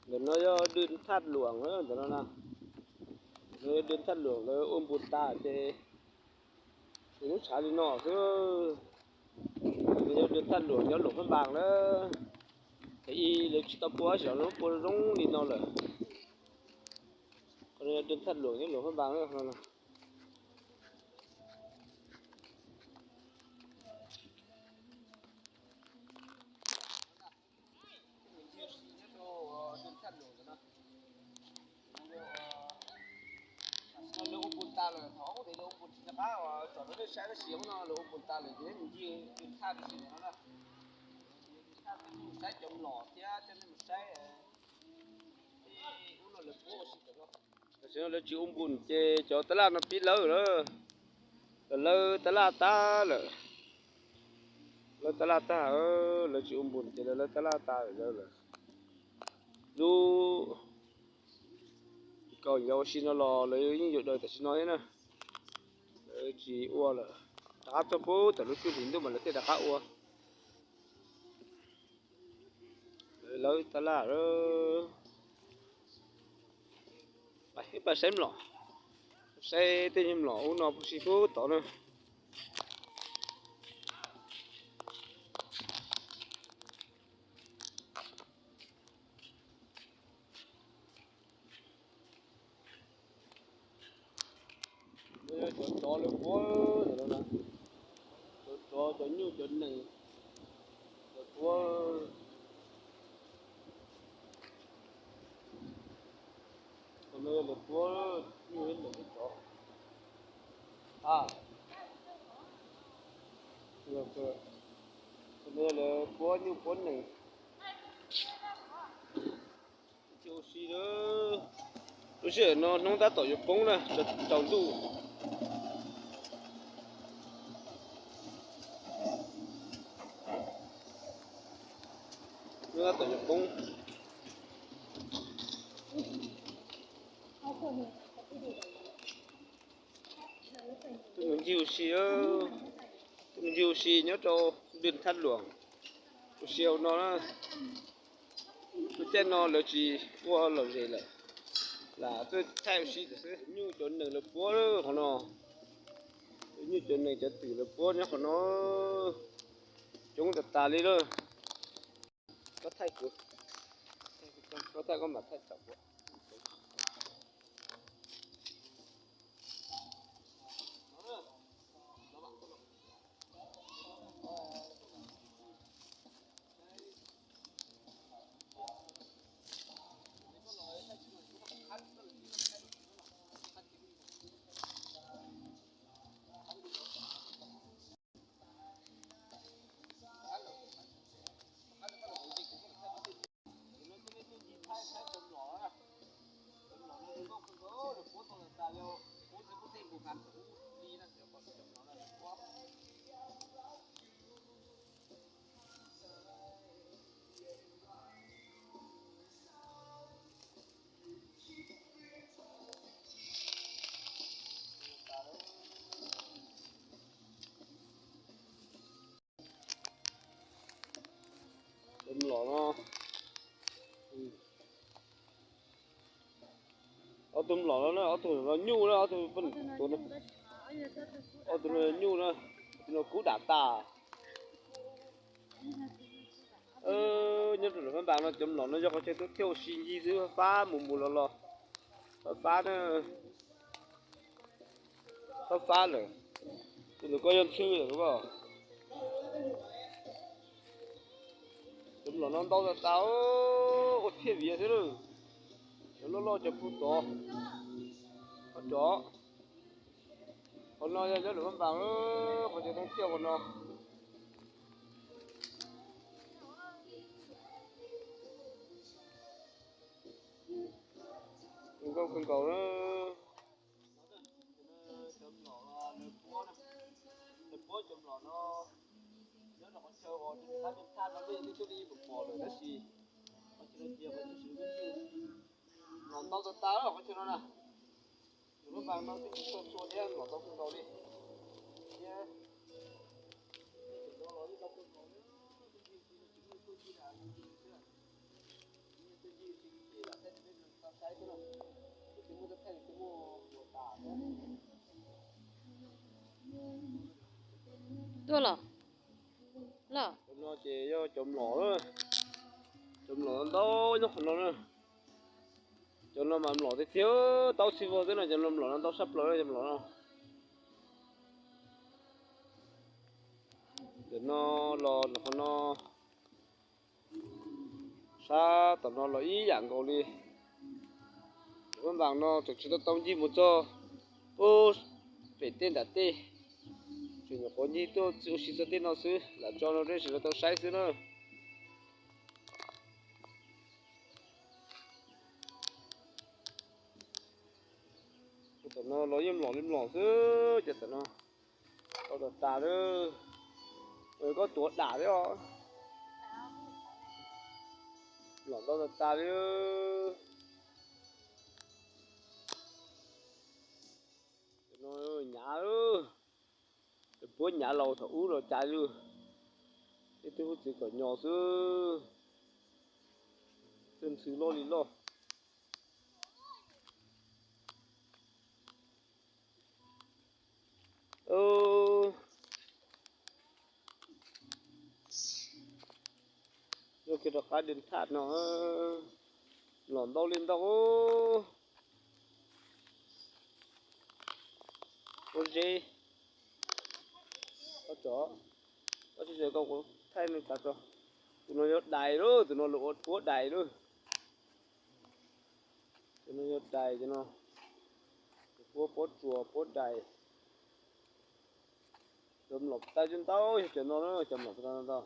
Ntawm no yog dwj thaj luam ntawm no na. Ntawm no yog dwj thaj luam lawv ua npun tas ces lub tshav li no xwb. Ntawm no yog dwj thaj luam nyob Luam Phaj Npas na. Thaum ub lawv tsis tau pua, tam sim no lawv pua zoo li no lawm. Qhov no yog dwj thaj luam nyob Luam Phaj Npas na. Lawv ua npun tas lawm, thaum ub ces lawv ua npun tsis nco qab, tsom rau nej saib tab sis hnub no lawv ua npun tas lawm ces mus ncig dwj thaj tam sim no na. Dwj thaj mus saib cov mlom thiab coj nej mus saib ub no lawv puab ua si. Tam sim no lawv tsis ua npun ces cov tab laj no pib lawb lawm. Lawv lawb tab laj tag lawm. Lawb tab laj tag, lawv tsis ua npun ces lawv lawb tab laj tag lawm. Lub kaum yog ua si no los lawv yeej yuav daws tam sim no thiab na. Lawv tsis ua lawm, rov qab txog pub tam lub cuaj hlis ntuj mas lawv thiaj rov qab ua. Lawv tab laj. Pab saib mlom, saib tej nyuag mlom ub no puv si pub tod na. Cov tsov lawv puab ntawm no na, cov tsov cov nyuj cov nees lawv puab. Qhov no yog lawv puab nyuj thiab nees thiab tsov. Qhov no yog lawv puab nyuj puab nees. Ua si, lub sij hawm no hnub tab tom yuav poob na, tsaus ntuj. Hnub tab tom yuav poob. Tuaj mus ncig ua si, tuaj mus ncig ua si nyob rau dwj thaj luam ua si hauv no na. Lub caij no lawv tsis ua lom zem lawm, lam tuaj thaij ua si tam xwb. Nyuj cov nees lawv puab qhov no, nyuj cov nees cov twm lawv puab nyob qhov no. Coob tas tas li lawm. Koj thaij kuv, koj thaij koj mam thaij tsam kuv. Cov mlom no, ob tug mlom no na, ob tug no nyuj na, ob tug, ob tug no nyuj na, ob tug no kub dam tas. Nyob rau Luam Phaj Npas no cov mlom no yog qhov chaw tuaj thiaj ua si ncig xwb, fab fab mus mus los los, fab fab na, fab fab lawm. Tus ntawm ko yog ntxhw lawm. Cov mlom no ntau tas tas, ua thiaj viav xwb lawm. Cov loj loj cov puag tod, qhov rov, qhov no yog nyob Luam Phaj Npas, qhov chaw tuaj thiaj qhov no. Zoo nkauj kawg nkaus na. Cov mlom no, lawv puab cov mlom no nyob rau qhov chaw uas qab thaj no, nej twb tuaj nej yeej pom lawm tab sis qhov chaw no cia qhov chaw, mlom ntau tas tas qhov chaw no na. Luam Phaj Npas no twb txhua txhua thiab, mlom ntau kawg nkaus li thiab. Tuaj los. Los. Cov no ces yog cov mlom, cov mlom ntau nyob qhov no na. Cov no mas mlom tiag tiag, tau txhij vog xwb no, cov no mlom no ntau sab plaws cov mlom no. Ntawm no los qhov no, sab tom no los ib yam nkaus li. Ua npas no tseem tsis tau tau ncig mus txog pem tej nram tej, tseem nyuam qhuav ncig tuaj txi ua si txog tej no xwb, lam tso no rau sawv daws tau saib xwb na. Cov tom no los yeej mlom li mlom xwb, cov tom no. Ntau tas tas li, koj tuav dam thiab os. Mlom ntau tas tas li. Cov no nyav, cov puab nyav laus thaum ub los cas li, ib tug hub txiv kom nyos xwb, txawj ntxhw loj li loj. Yog kiag rov qab dej thaj no, los ntau li ntau. Ua zeb, koj tso, koj tsis tso koj kuv thaij nej tav tso. Tus no yog dais lawm, tus no lawv ua puab dais lawm. Tus no yog dais, tus no puab, puab tsuas puab dais. Cov mlom tag cov ntau yog cov no, cov mlom tag ntau.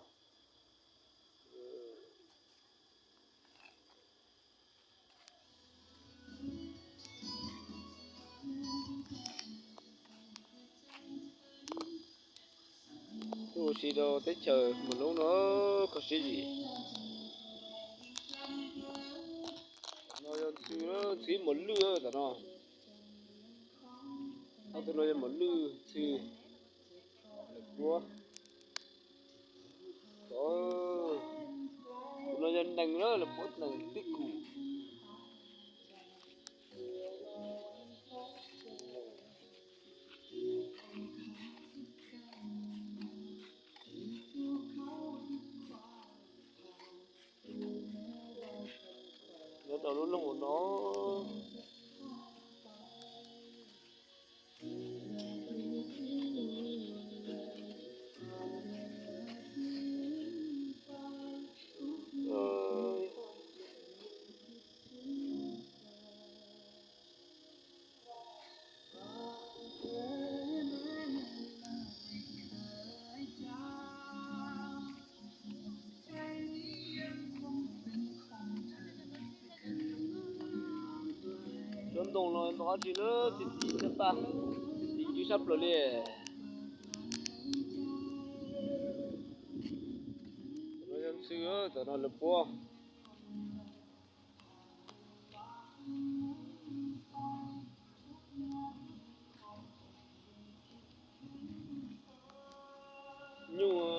Tuaj ua si rau teb chaws Moos Loob no, kho siab zim. No yog ntxhw, ntxhw mos lwj tom no. Ob tug no yog mos lwj ntxhw. Lawv puab, tus no yog nees na, lawv puab nees tib kum. Nyob rau lub loog no. Cov ntoo no ntoo dab tsi na, txi txiv txhaj paj, txi txiv ntws sab plaws li. Cov no yog ntxhw, cov no lawv puab. Nyuj.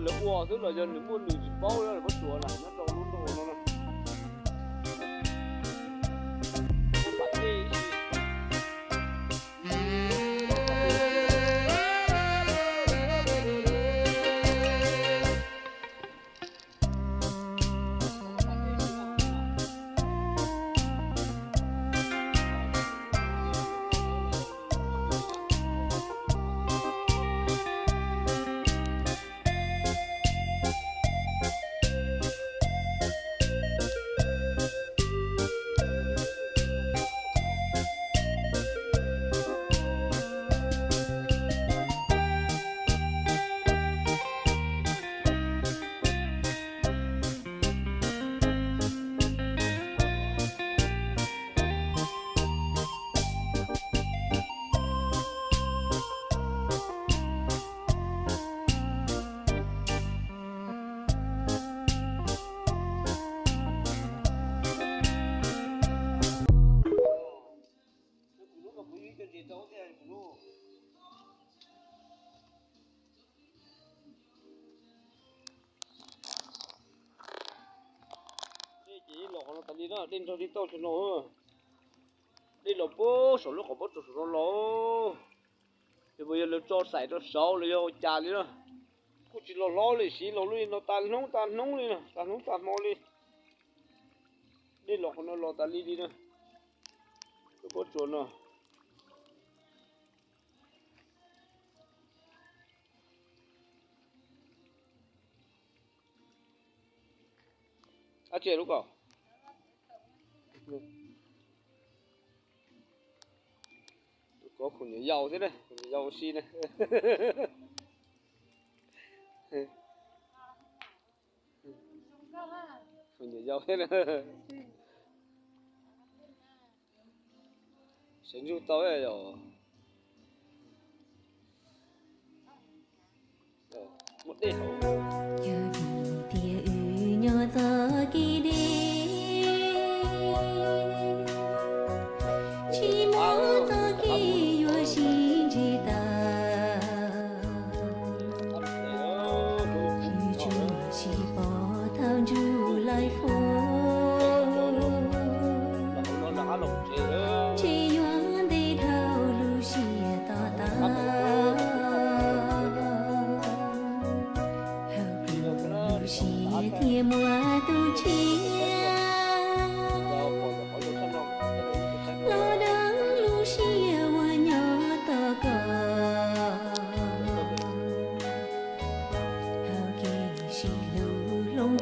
Lawv ua xwb los yog nws muaj nws tsis paub, lawv muab tsuav na nyob rau lub nroog no. Dej ces los qhov no tas li na, dej nrog dej tauj tsuag no. Dej los puag saum lub qhov pob tsuas saum no los. Ces puas yog lawv tso xaim rau saud los yog ua cas li na. Kuj tsis los hlob li, siv los lub no tas hnub tas hnub li na, tas hnub tas hmo li. Dej los qhov no los tas li li na. Lub pob tsuas no. Ab tsi lub ko. Ko khaum nyuam yaus thiab na, khaum nyuam yaus si na. Khaum nyuam yaus thiab na. Sawv ntsug tau yom. Muaj dej hauv. Yog vim tias wb nyob txoj kev deb, tsis muaj txoj kev yuav sib ntsib tas. Wb tsuas sib pom thaum ntsug lais foob, ntshe yuav ntev dhau lub siab to taub. Hauv lub siab thiaj muaj tus tshiab, los deev lub siab uas nyob tos koj. Hauv kev sib hlub hloov